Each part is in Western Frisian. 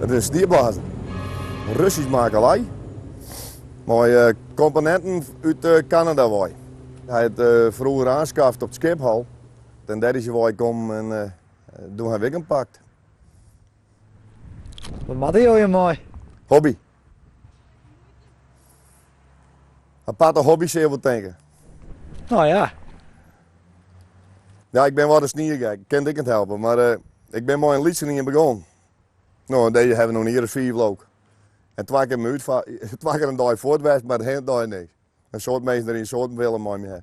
It is in snieblazer. Russysk makelij. Mei komponenten út Kanada wei. Hy hat froeger oanskaft op Skiphol. En dêr is hy wei kommen en doe ha ik him pakt. Wat moatte jo hjir mei? Hobby. Aparte hobby sil je wol tinke. No ja. Ja, ik bin wat in sniegek. Ik kin it ek net helpe, mar ik bin mei in lytsen ien begûn. No, en dizze hawwe we no in jier as fiif leau 'k. En twa kear mei útfa twa kear in dei fuort west, mar de hiele dei niks. In soad minsken der in soad wille mei my ha.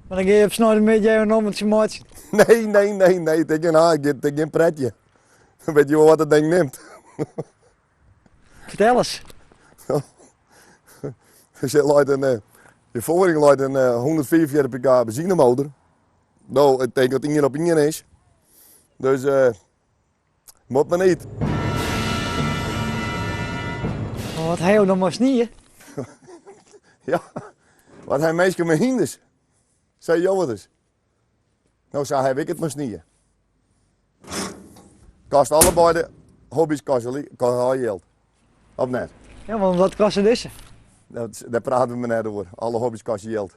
Mar dan gean je op sneintemiddei even in ommetsje meitsjen? Nee, nee, nee, nee, it is gjin haak, it is gjin pretje. Dan wit je wol wat it ding nimt. Fertel ris. Der sit leit in, de foaring leit in 145 pk benzinemotor. No, ik tink dat ien op ien is. Dus Moat mar niet. Wat ha jo noch mei snie? Ja, wat ha minsken mei hynders? Sei jo wat ris. No, sa haw ik it mei snie. Kost allebeide hobby's koste al jild. Of net? Ja, want wat kostet dizze? Dat, dêr prate we mar net oer. Alle hobby's kostje jild.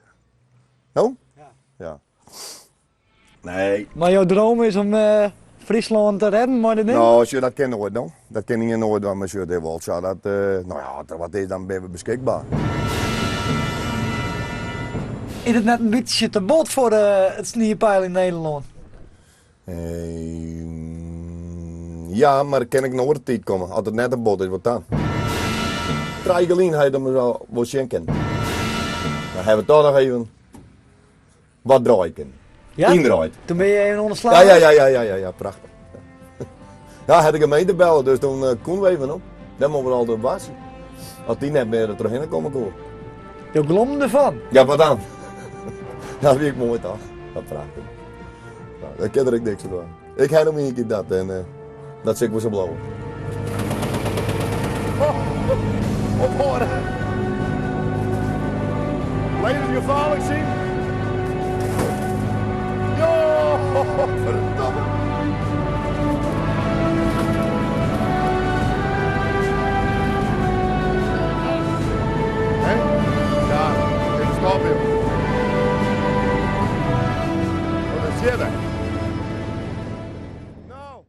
No? Ja. Ja. Nee. Mar jo droom is om Fryslân te redden mei dit ding? No, sjoch, dat kin noait no. Dat kin ien noait dwaan, mar sjoch, it is wol sa dat, no ja, as der wat is, dan binne we beskikber. Is it net in bytsje te bot foar it sniepeil yn Nederlân? Ja, mar kin ek in oare tiid komme. As it net te bot is, wat dan? Trije jier lyn ha je it al wol sjen kinnen. Dan hawwe we toch noch even Wat draaie kin. Ja? Yndraaid. Toen ben je even oan de slach? Ja, ja, ja, ja, ja, ja, prachtich. Ja, hat de gemeente belle, dus toen uh, koenen we even op. Dan mogen we al op wassen. As dy net mear trochhinne komme koe. Jo glommen derfan? Ja, wat dan? Dat wie ek moai toch? Dat prachtich. Nou, dêr kin der ek niks oan dwaan. Ik ha noch ien kear dat en uh, dat sil ik wol sa bliuwe. Oh, ophâlde. Levensgevaarlijk zien. Jo, verdomme. Hè? Ja, even stopje. Wat is dit?